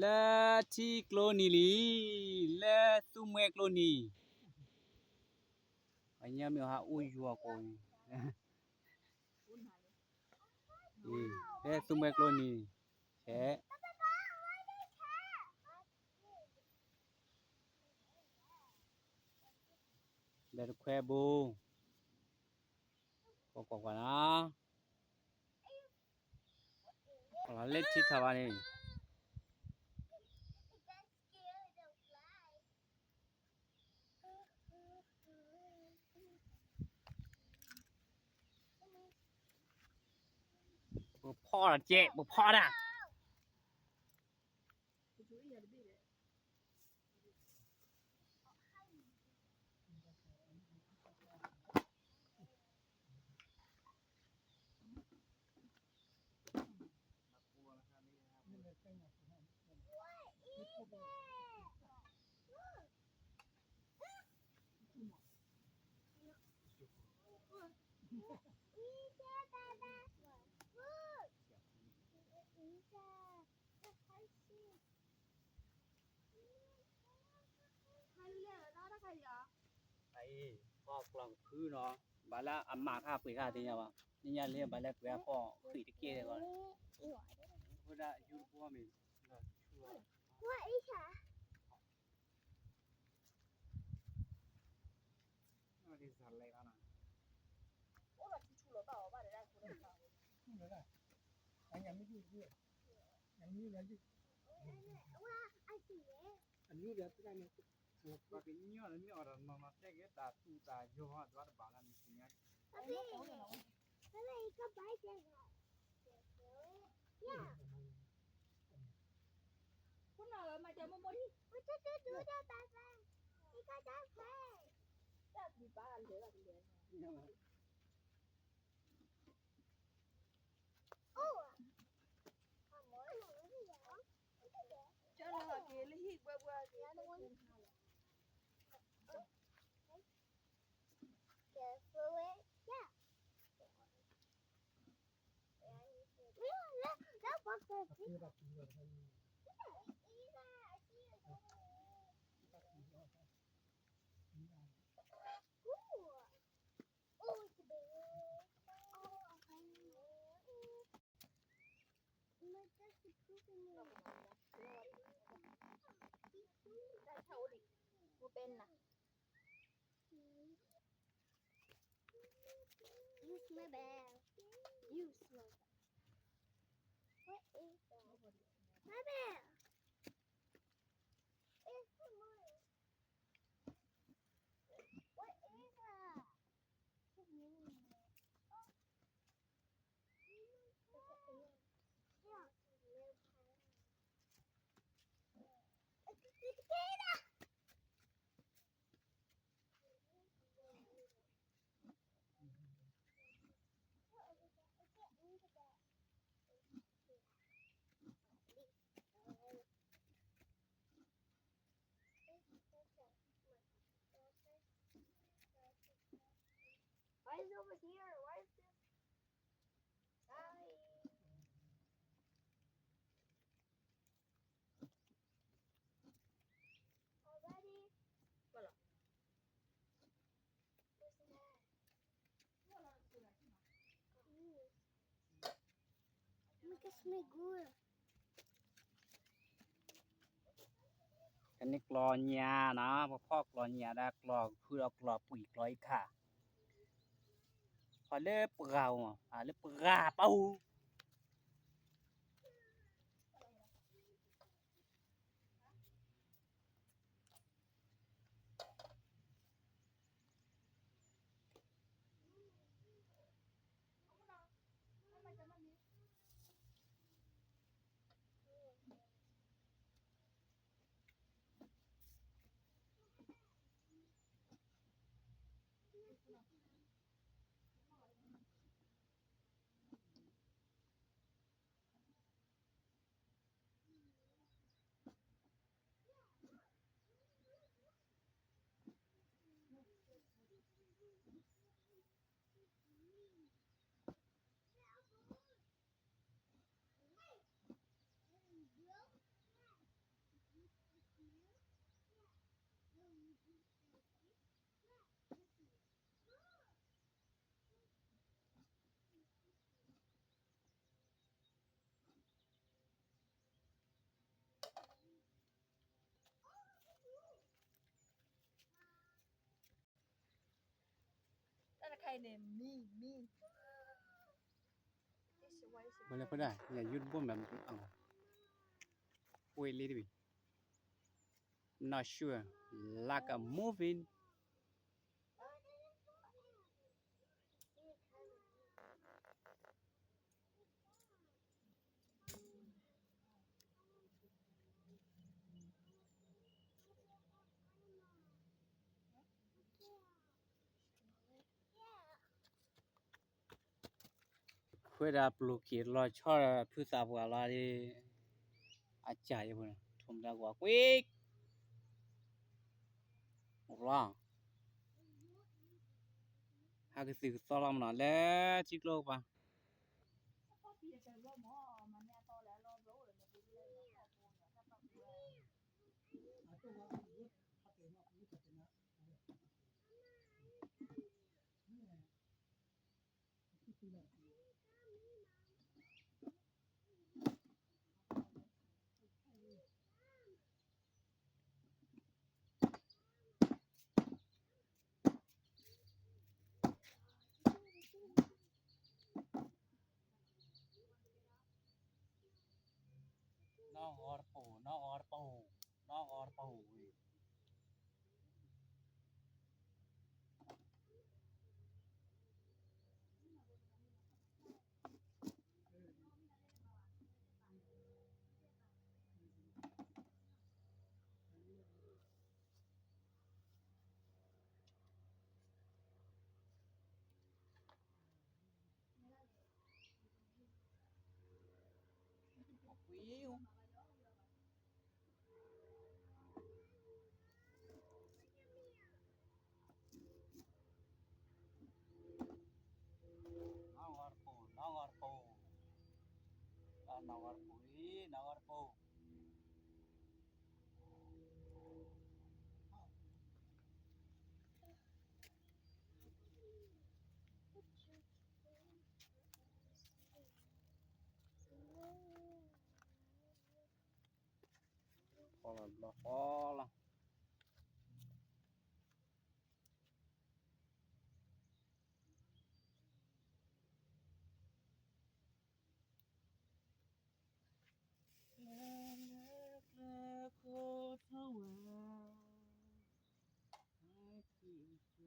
လၢထံကျိနံၤလံ, လၢသူမှဲကျိနံၤ, ပှၤညီမ့ၢ်ဟးအိၣ်ယွၤကိးန့ၣ်, လၢသူမှဲကျိနံၤ, ဆဲး ဒီးတခွဲဘိ, ကကွၢ်ကွၢ်နၤ, လၢထံထီၣ်ဘၣ်န့ၣ်, ပဖီၣ်ဒီးကဲ, ပဖီၣ်ဒၣ် အံၤ ပှၤကျီၢ်ကဖုနီၤ, ဘၣ်လၢအမၤခါပှ့ၤခါသ့ၣ်ညါဘၣ်, နညါလၢဘၣ်လၢပှ့ၤအဖီၣ်ဃံးတက့ၢ်လီၤ, အဃိဒၣ်ယူတဘိမ့ၢ်, ပှၤကညီန့ၣ်မ့ၢ်အီၤဒီးနီၢ်နီၢ်တဲက့ၤတၢ်သူၣ်တၢ်ယီၤ ဒွးတဘၣ်လၢနသ့ၣ်ညါ, You smell bad. You smell bad. What is that? My bad. It's someone. What is that? Why is it over here? Why is this? Hi. Already? Voilà. Where's the mat? Mm. Make us make good. ကန့ၣ်ကျီၢ်ညၣ်နီၤ, ပဖီၣ်ကျီၢ်ညၣ်ဒီးကျီၢ်ဖုဒီးကျီၢ်ပှံၢ်ကျီၢ်အံၤခါ, ပှၤလၢပှၢ်ဧိၤ, လၢပှၢ်ပှၢ်ဧိၤ. မ့ၢ်လၢဖဲဒၣ် ယယူတဘိမး ဝ့ၢ်လံတဘ့ၣ် not sure, like a moving. ခွဲးဒၣ်ပျိၢ်က့ၤလီၤဆီဒီးဖုသးပှၢ်လီၤဒီး အစၢ်ယဲၢ်ပူၤန့ၣ် ထိၣ်မတၤကွၢ်ကွံာ်လီၤ ဟးကသုၣ်ကသီလီၤမနီၤ လၢထံကျိကပၤ နီၢ်ဂီၤတပူၤ နီၢ်ဂီၤတပူၤ နီၢ်ဂီၤတပူၤ နီၢ်ဂီၤတပူၤ နီၢ်ဂီၤတပူၤ နီၢ်ဂီၤတပူၤ နီၢ်ဂီၤတပူၤ ဃီလီၤဘျီဃီ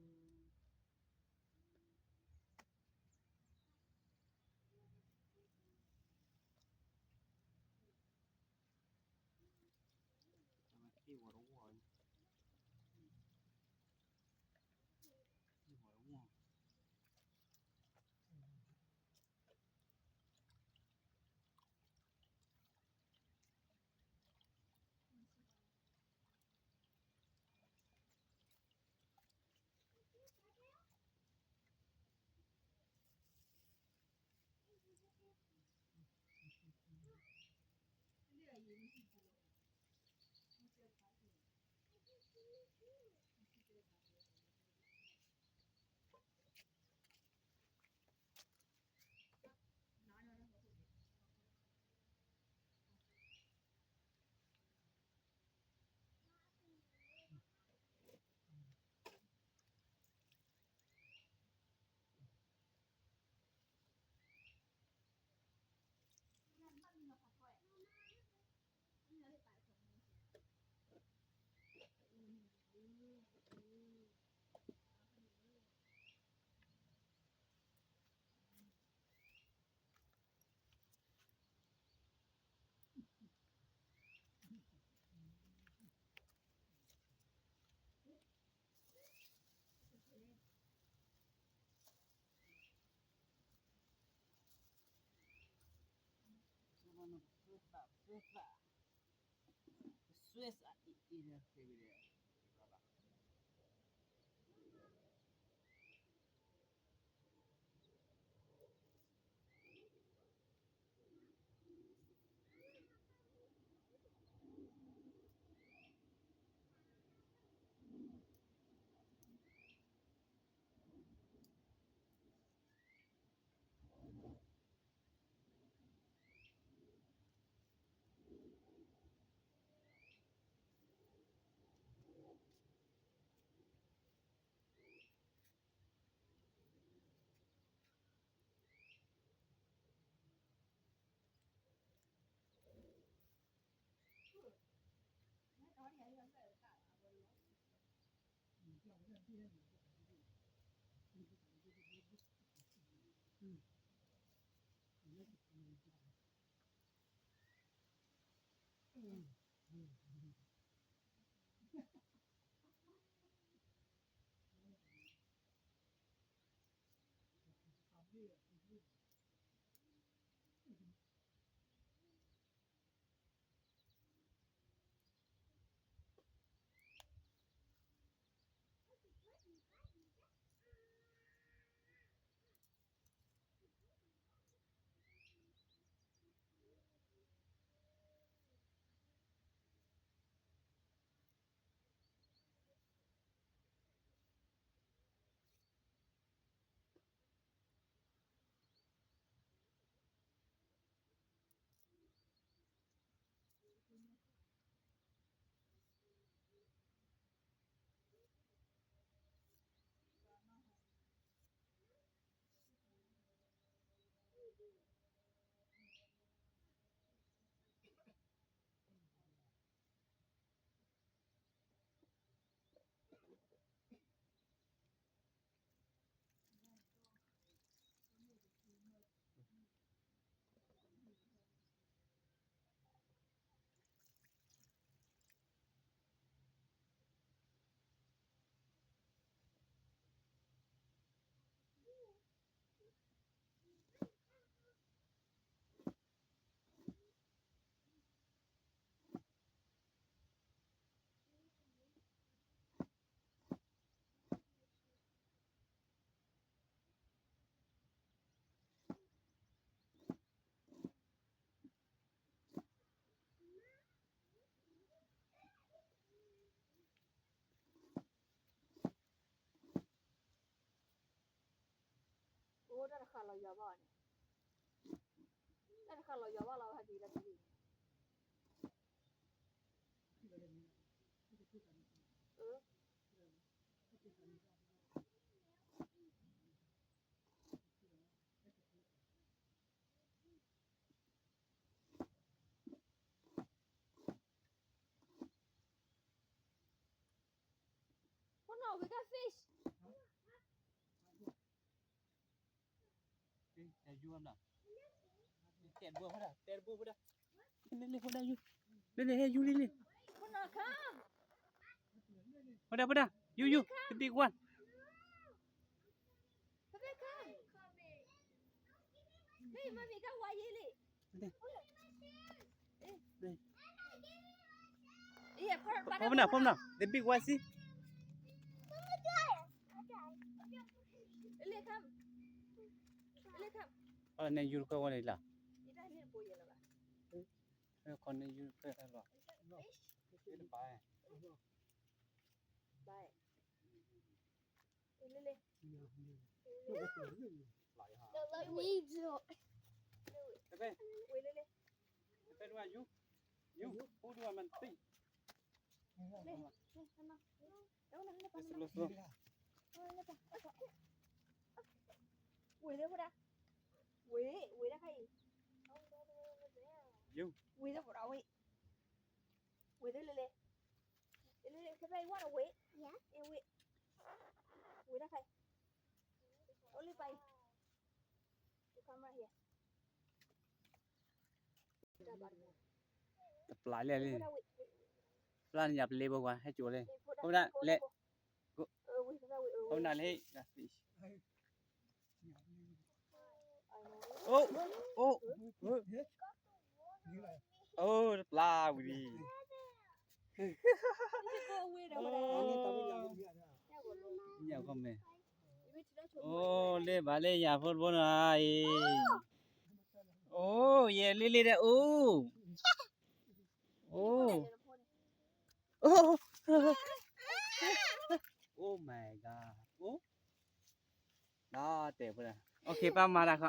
လီၤ လၢလၢကျဲခိၣ်ထီၣ်ဝဲ ဟဲက့ၤကၠိ အဝဲက့ၤဝဲတဝီၤ က့ၤဝဲတဝီၤ အိၣ်တၢ်တဃာ်လီၤယွၤဘၣ်န့ၣ်, တၢ်တဃာ်လီၤယွၤဘၣ်လီၤဟဲက့ၤလၢက့ၤ, ဖိနီၢ် we got fish. တဲဘိဖိဒၣ်, တဲဘိဖိဒၣ်, လ့လ့ဖိဒၣ်ယူၤ, လ့လ့ဟဲယူၤလ့လ့, ဖိဒၣ်ဖိဒၣ်, ယူၤယူၤ, the big one. ဖိမနၤ, ဖိမနၤ, the big one, see? Come. န့ၣ်ယူၤတခွဲဝဲန့ၣ်လီၤ, ခီန့ၣ်ယူၤတခွဲလီၤ, တဘၣ်, လ့လ့ ဝ့ၢ်လၢဖိဒၣ်, ဝ့ၢ်, ဝ့ၢ်လၢခါအံၤ, ယူၤ, ဝ့ၢ်လၢဖိဒၣ်ဝ့ၢ်, ဝ့ၢ်လၢလဲၣ်လဲၣ်, လၢလဲၣ်လဲၣ် ခဲဖဲအံၤဝဲဒီးဝ့ၢ်, အ့ၣ်ဝ့ၢ်, ဝ့ၢ်လၢခါအံၤ, အိၣ်လၢပၢ်အံၤ, တပျၢ်လဲၣ်လံ, ပျၢ်န့ၣ်ယၤပလ့ဘိကွၢ် ဟဲကၠိၤလံ, ဖိဒၣ်လဲၣ်, ဖိဒၣ်လဲၣ်, အိၣ်, အိၣ်, အိၣ်, တပျၢ်ဝံၤလံ, ညၣ်ကီၢ်မဲာ်, အိၣ်လၢဘၣ်လၢယၤဖိတဘိနီၤအံၤ, အိၣ်ယဲလ့လ့ဒီးအိၣ်, အိၣ်, အိၣ်, oh my god, အိၣ်, ဒီးတဲဖိဒၣ်, okay ပၢ်မၤတၢ်ခ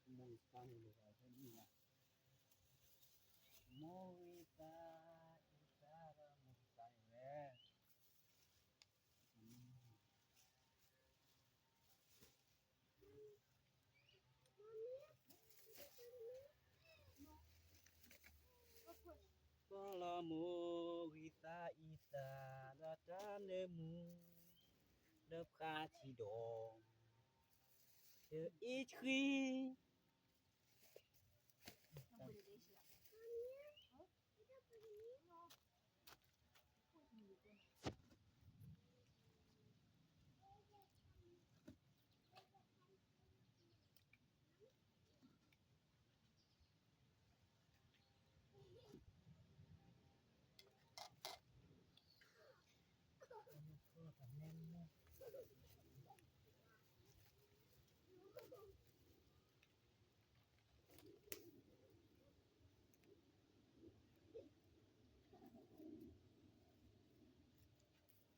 ီ မိၢ်ဂ့ၤသး, အ့ၣ်သးဒီးမိၢ်ဂ့ၤသးန့ၣ်ဝဲ, မိၢ်ဂံၢ်သးအံၤသးဒီးတၢ်နၢမူ လၢဖှါထံဒီး တအ့ၣ်ဆှံ ခွါဆံးဒၣ် အ့ဒီးနပ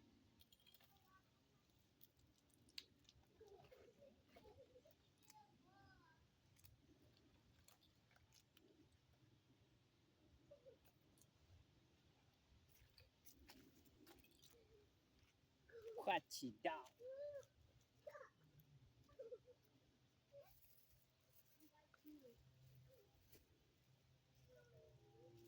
ၢၢ်လီၤ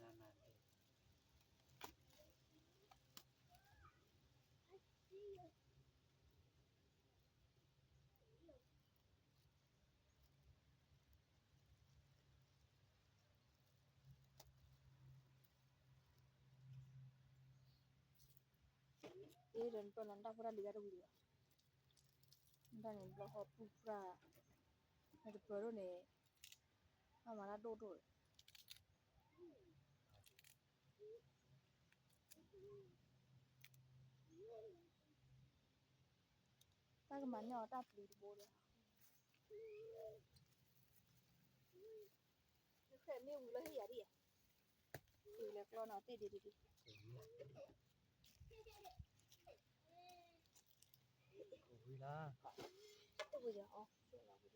နတၢ်ဖိတၢ်လံၤဂၤတဝံၤဒံးဘၣ်, နတၢ်န့ၣ်ဘျီဃီပူၤပြၢ်, နတပၢၢ်ဒိၣ်န့ၣ်, ဘၣ်မၤတၢ်ဒိၣ်ဒိၣ်, တၢ်ကမၤန့ၢ်အီၤတၢ်ပျံၤတဘိဒီး နဃဲမ့ၢ်ဝံၤလီၤဟ့ၣ်ယၤဒ်ယဲ, ဝံၤလၢကျီနီၤတ့ၢ်ဒံးဒံးဒံး, ဝံၤလီၤ, ဝံၤလီၤအ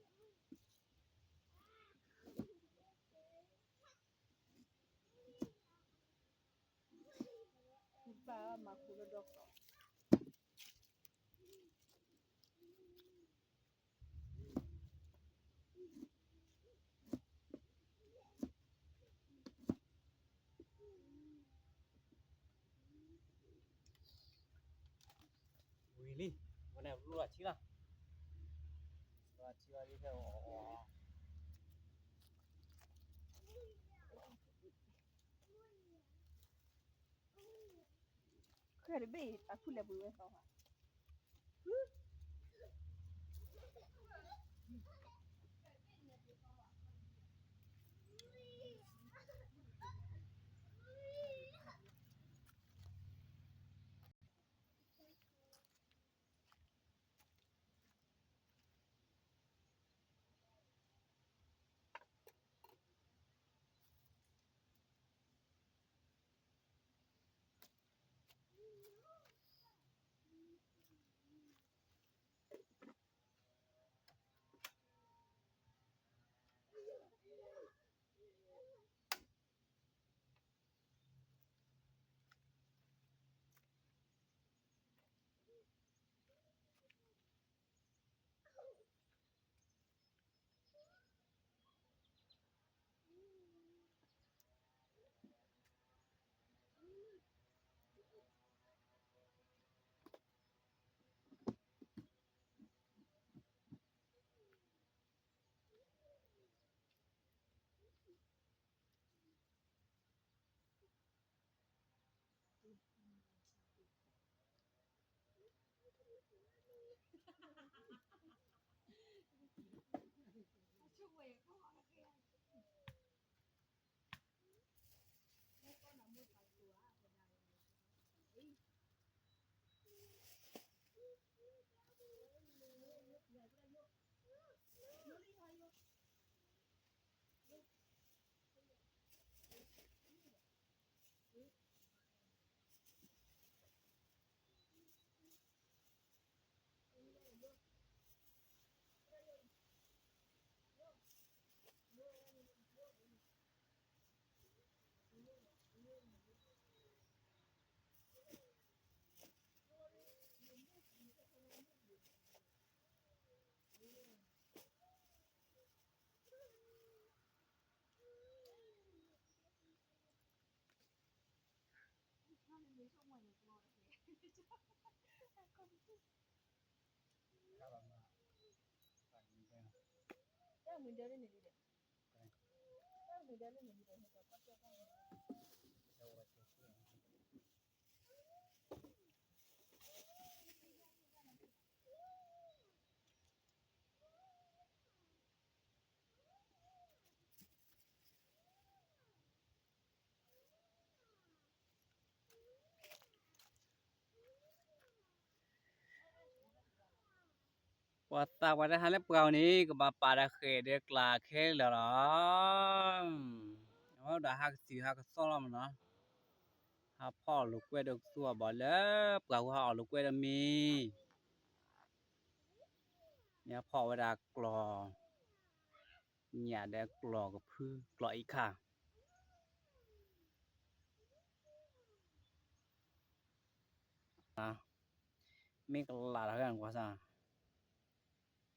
ီၤ, ဘၣ်မၤခူလၢဒီကီၢ် ဝံၤလံ, ဝဲန့ၣ်လူလီၤဆံလီၤ, လူလီၤဆံလီၤဒ်ဖဲအီၤ, ခဲတဘ့ၣ်အဖုလဲၤပှ့ၤဝဲသီဘၣ်. ပှၤသးပှၢ်တဟါလၢပှၤအီၤန့ၣ် ကဘၣ်ပာ်ဒီးဃဲၣ်ဒီးကျါခဲလၢာ်လီၤ. အဝဲဒၣ်ဟးကသုၣ်ဟးကသီလီၤမနီၤ, ဟးဖီၣ်အီၣ်လိာ်ကွဲဒီးကသူအီၤဘၣ်လၢ ပှၤဟးအီၣ်လိာ်ကွဲဒီးမ့ၤ, မ့ၢ်ဟးဖီၣ်ဝဲဒၣ်ကျီၢ် ညၣ်ဒီးကျီၢ်ကဖု ကျီၢ်အံၤခါ မ့ၢ်ကလးတၢ်ဟဲကွၢ်စၢ်,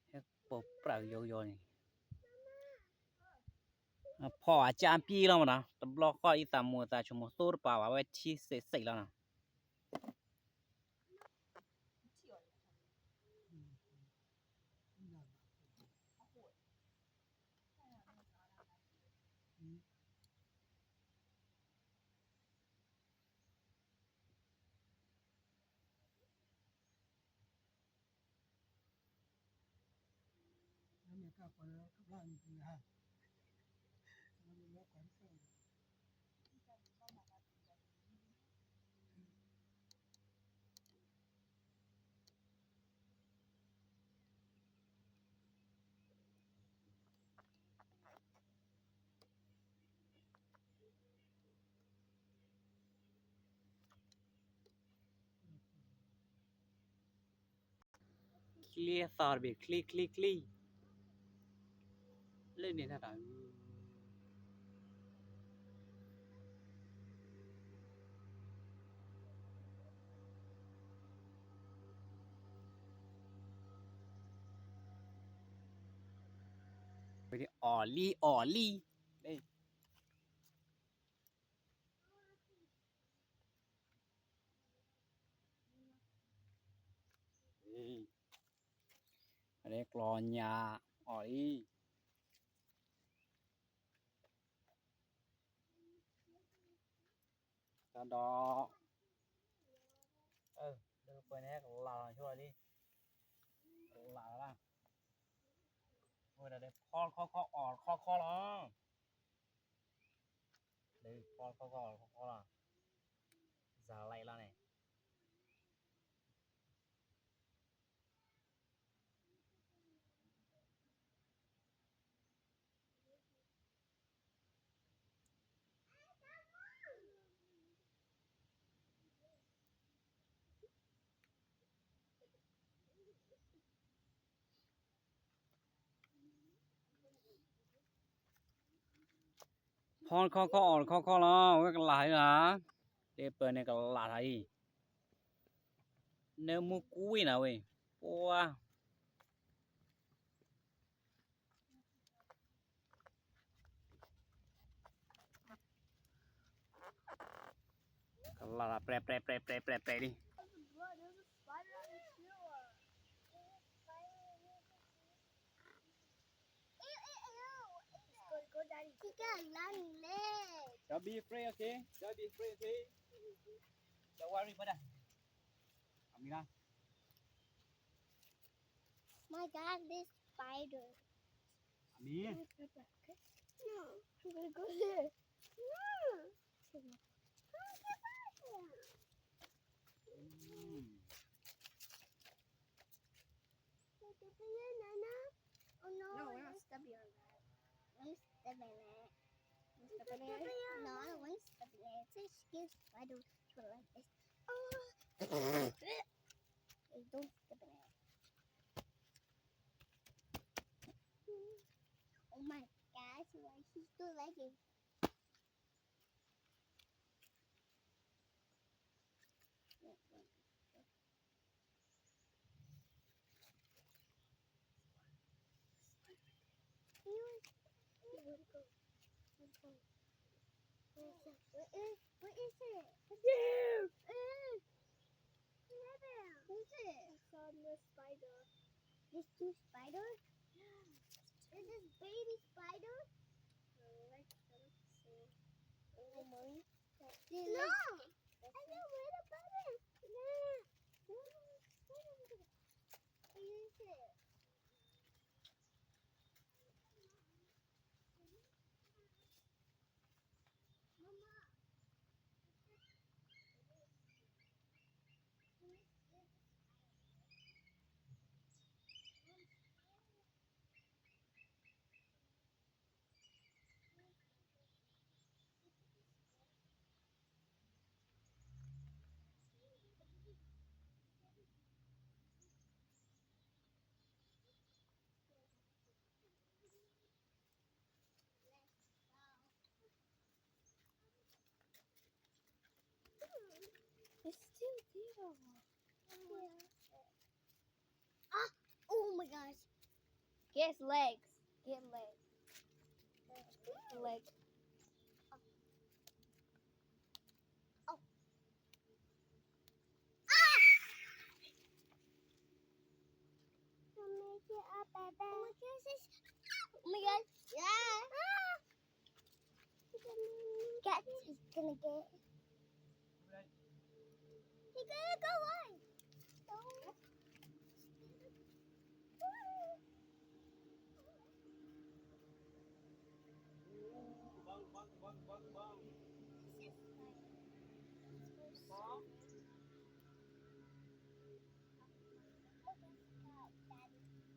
ဟဲပိာ်ပြၢ်ကယီကယီန့ၣ်, ဖီၣ်အကၢပံလီၤမနီၤ, တဘျီဃီအံၤသးမိၢ်သးဆိကမိၣ်သိတပာ်ဘၣ်ဝဲထံစဲးစဲးလီၤနီၤ. ချံသီတဘ့ၣ် ချံ ချံ ချံ, လၢန့ၣ်တၢ်တၢ် အီၣ်လံ အီၣ်လံ, အဝဲကျီၢ်ညၣ်အီၣ်လံ, တၢ်ဒီး, လၢပှဲၤန့ၣ်ကလးလီၤဆိလီၤလံ, ကလးလီၤ, အဝဲဒၣ်ဒီးဖီခီခီအီၣ်ခီခီလီၤ. လၢဖီခီခီအီၣ်ခီခီလီၤ, စၤလံလီၤန့ၣ်. ဖီခီခီအီၣ်ခီခီလီၤ, ဝဲကလးလံလီၤ, လၢပှဲၤန့ၣ်ကလးလီၤအံၤ, နၢမူကွံာ်နၤဝဲ, ပှၤ ကလးလီၤ ပြဲ ပြဲ ပြဲ ပြဲ ပြဲ လံ. Don't be afraid, okay? Don't be afraid, okay? Don't worry, brother. Amira. My God, this spider. Amir. No, I'm gonna go there. No. Mm. Step in there, Nana. Oh no, no, we're not stepping on that. I'm stepping in it. You stepping in it? No, I don't want to step in it. It's a scary spider. She would like this. Oh. Hey, don't step in it. Oh my gosh, like, she's still like it. Where is, where is it? There! Where is it? I saw the spider. There's two spiders? Yeah. There's this baby spider. Like, I don't see. Oh, mommy. No. I know where the baby. No, no, no. Use it. It's still there. Ah, oh my gosh. Get legs. Get legs. Leg. Oh. Ah! I'll make it up, Baba. Oh my gosh, it's, oh my gosh. Yeah. Ah! Cat is gonna get. He gonna go away. Don't.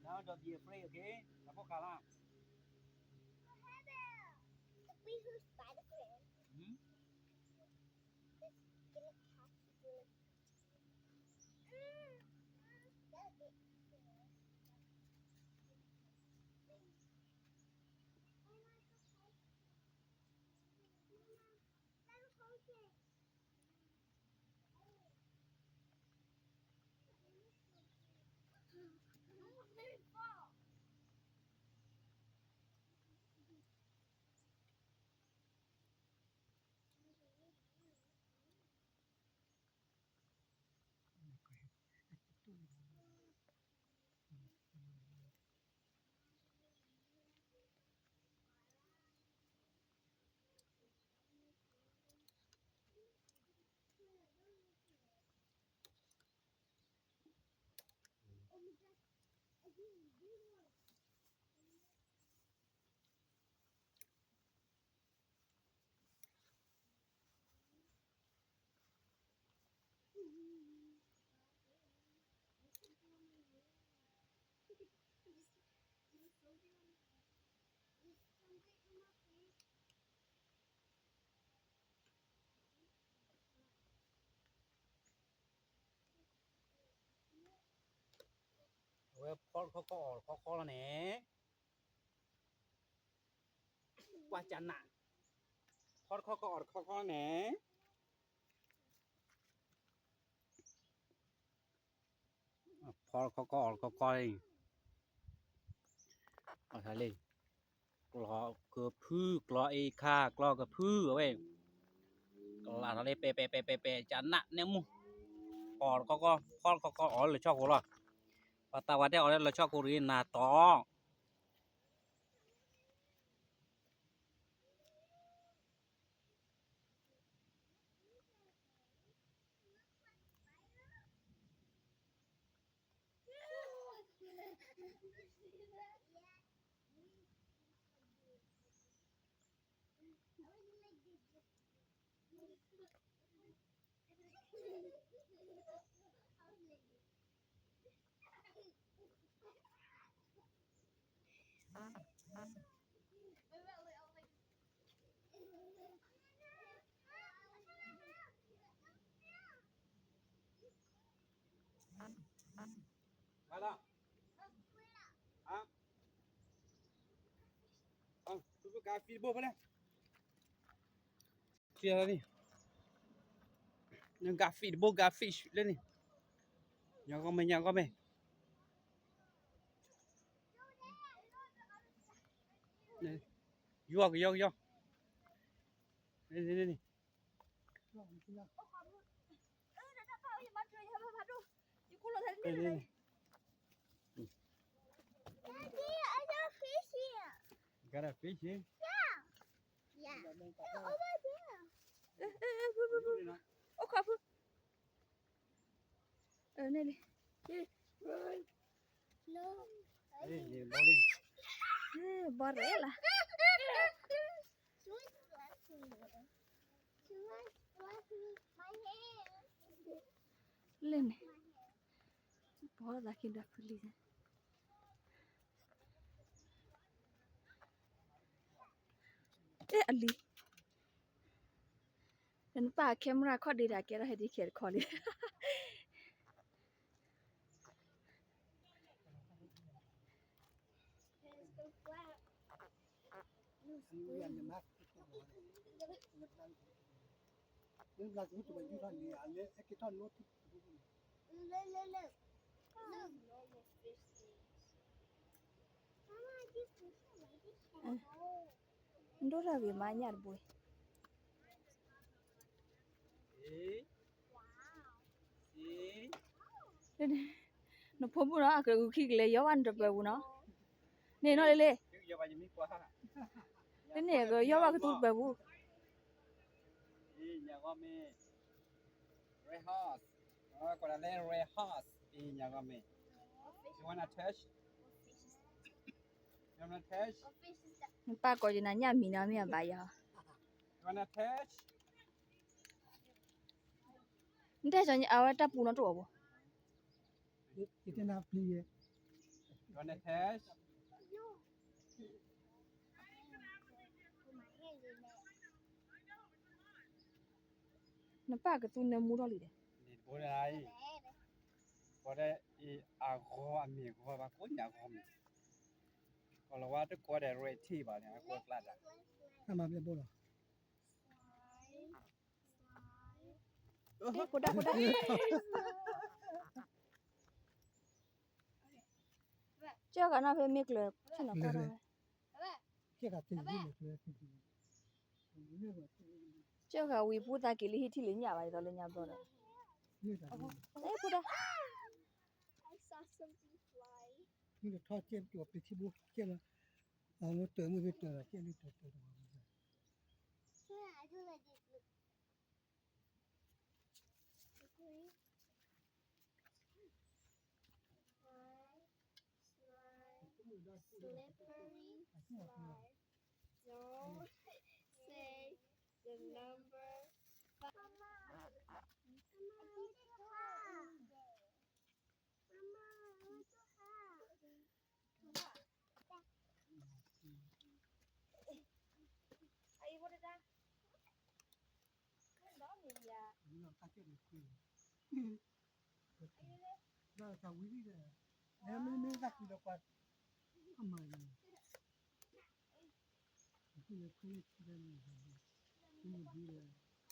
Now don't be afraid, okay? တၢ်ဖိၣ်ဃာ်လၢ If we lose Spider-Man, hmm? It's gonna catch you. Mm, mm, that is fair. Oh my God. Mama, that's okay. Aweh phot khawkawh awh khawkawh lawh ne. ကွၢ်ကနး, ဖီတခီကီၢ်အီၣ်တခီကီၢ်န့ၣ်, ဖီတခီကီၢ်အီၣ်တခီကီၢ်လံ, အီၣ်ထီၣ်လံ, ကျီကဖု, ကျီအ့ခါ, ကျီကဖုအဝဲ, ကလးထီၣ်လံ ပဲာ်ပဲာ်ပဲာ်ပဲာ်ပဲာ် ကနးနဲမူ, အီၣ်တခီကီၢ်, ဖီတခီကီၢ်အီၣ်လၢလီၤဆီခိၣ်လီၤ, ပှၤသးပှၢ်တဲအီၣ်လၢလီၤဆီခိၣ်တဂ့ၤ နၤတီၢ် Garfish တဘိဖဲလဲၣ်, Garfish တဘိ Garfish လၢန့ၣ်, ညါကီမဲာ် ညါကီမဲာ်, ယီကယီကယီ, န့ၣ်န့ၣ်န့ၣ်, ယီကယီ, န့ၣ်န့ၣ်န့ၣ်, Daddy, I got fish here. Got a fish here? Yeah. Yeah. Over there. အိၣ်ခိးဖု, န့ၣ်လံ, ဘီရဲလၢ်, Look, ဘီသးက့ၤဒီးဖုလံ, အဲအလံ, နပၢ် camera ခီၣ်ဒ့တၢ်ကဲထီၣ်ဟဲဒ်ခဲတခီလံ. Dora ve ma nyar boy. Nဖိမုၣ်နီၤ အကဂုာ်ခံကလဲၤ ယီၢ်ဘၣ်နတပၢၤပူၤနီၤ, န့ၣ်နီၤလ့လ့, တန့ၣ်ကယီၢ်ဘၣ်ကသူတပၢၤပူၤ. Red horse, ကိးဒၣ်လၢ red horse, အံၤ ညါဂီၢ်မ့ၢ်, you wanna touch? You wanna touch? နပၢ်ကိးယနၤညၣ်မံၤနီၤ မ့ၢ်အဘၣ်ယၤ, you wanna touch? နတဲအဝဲတၢ်ပူၤနီတအိၣ်ဘၣ်. ယတဲနၤပျံၤယဲ, you wanna touch? နပၢ်ကသူနၢမူထီၣ်လံဒီး, ကိးဒၣ်အံၤ, ကိးဒၣ်အံၤ အဂီၤအမ့ၢ်ဂီၤဘၣ် ကိးညါဂီၤမ့ၢ်, ကိးလီၤဝါတကိးဒၣ် red tape ဘၣ်န့ၣ် အကိးကျါဒၣ်, တၢ်မၤဘျဲၣ်ဘိလီၤ. ဖိဒၣ်ဖိဒၣ်, ကၢၢ်ဃာ်နီၣ်ဖဲမ့ၢ်ကျၢၤဆ့ၣ်နီၤကီၢ်ထီၣ်ဝဲ, ကၢၢ်ဃာ်ဝံၤပူသးက့ၤလံ ဟံးထံၣ်လၢညၣ်ဘၣ် ယသီလၢညၣ်ဘျီဒီး, ဖိဒၣ်, ထီၣ်ကဲပကပထံဘိကဲလီၤ, အမ့ၢ်တၢ်မုၢ်ဖဲတၢ်လီၤကဲလံတၢ်တၢ်တၢ် Slide, slide, slippery slide. Don't say the number five. Mama, I want to hug. Mama, I want to hug. အံၤဖိတဒါ, ဒီးန့ၣ်ယၤ, ဒီးတၢ်ဝံၤလံဒီး, မ့မ့ၢ်တၢ်ကွံဒီးကွၢ်, အမၤန့ၣ်, ကနၣ်ကနၣ်, ဖီခီခီအီၣ်ခီခီလၢလၢဆီ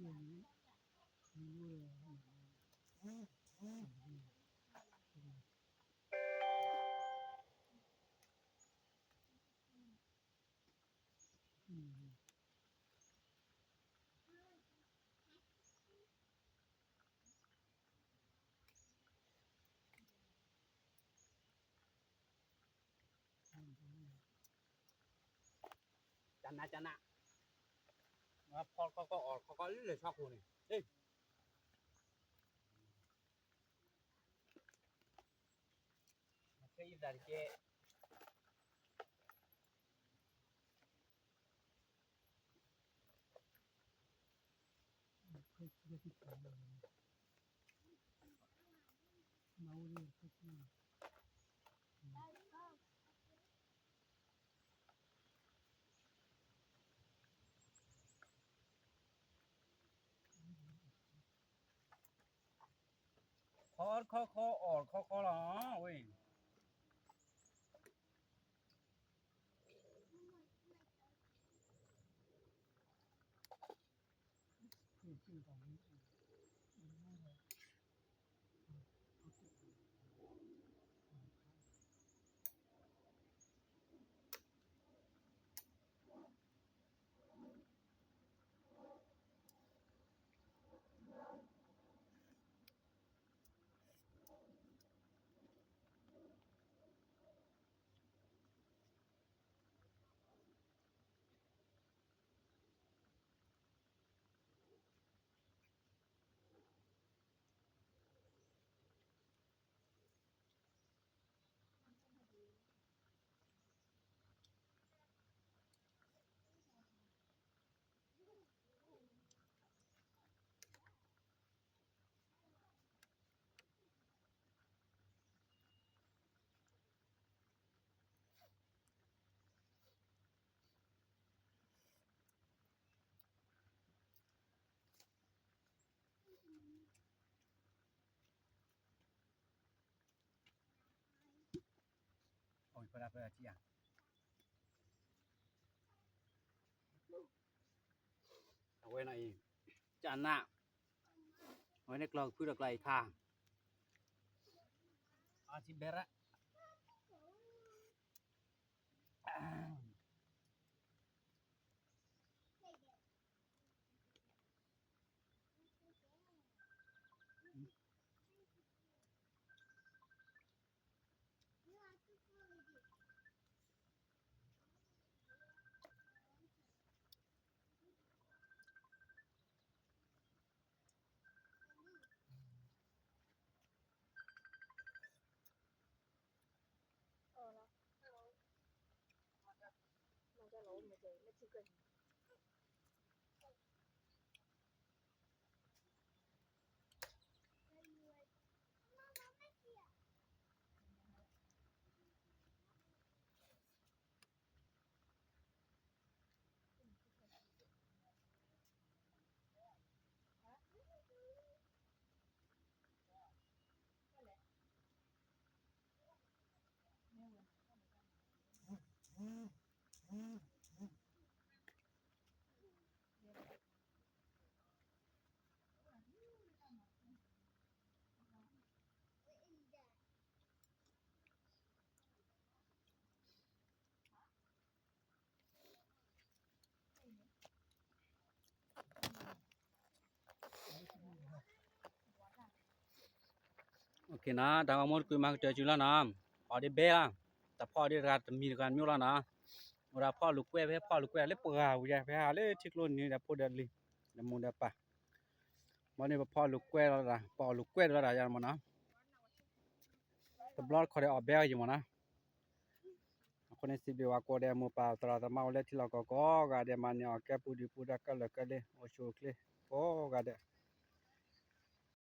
ခိၣ်န့ၣ်, ခဲအံၤသးတကဲ, ခီခီခီအီၣ်ခီခီလီၤဝဲ. အဝဲနီၤအံၤ ကနၣ် အဝဲန့ၣ်ကျီၢ်ကဖုဒီးကျီၢ်အံၤခါ အစံဘဲရၣ် တၢ်ဂီၤမူတကွံာ်မၤကတၢၢ်စုလီၤနီၤ, အီၣ်ဒံးဘဲလီၤ, တၢ်ဖီအီၣ်ဒံးတဂၤတမံၤတဂၤတမံၤလီၤနီၤ, အိၣ်ဒၣ်ဖီၣ်လိာ်ကွဲ ဖဲဖီၣ်လိာ်ကွဲလၢပှၢ်ဝံၤ ဖဲဟးလၢထံကျိနံၤဒီးဖိဒီးလံၤ ဒီးမိၢ်ဒီးပၢ်, ဘၣ်န့ၣ်ပဖီၣ်လိာ်ကွဲလီၤတၢ် ပအီၣ်လိာ်ကွဲလီၤတၢ်ယါမ့ၢ်နီၤ, တဘျီတခီၣ်ဒီးအီၣ်ဘဲအီၤယံၤမ့ၢ်နီၤ အဃိန့ၣ် စံးဘျုးဝဲကိးဂၤဒဲး မိၢ်ပၢ်သရၣ်သမါအိၣ်လၢထံလီၢ်ကီၢ်ကိးဂၤဒဲး မၤန့ၢ်အီၣ်ကဲပူၤဒုးပူၤဒီးကဲလၢာ်ကဲလ့ အိၣ်ဆူၣ်အိၣ်ချ့ကိးဂၤဒဲး,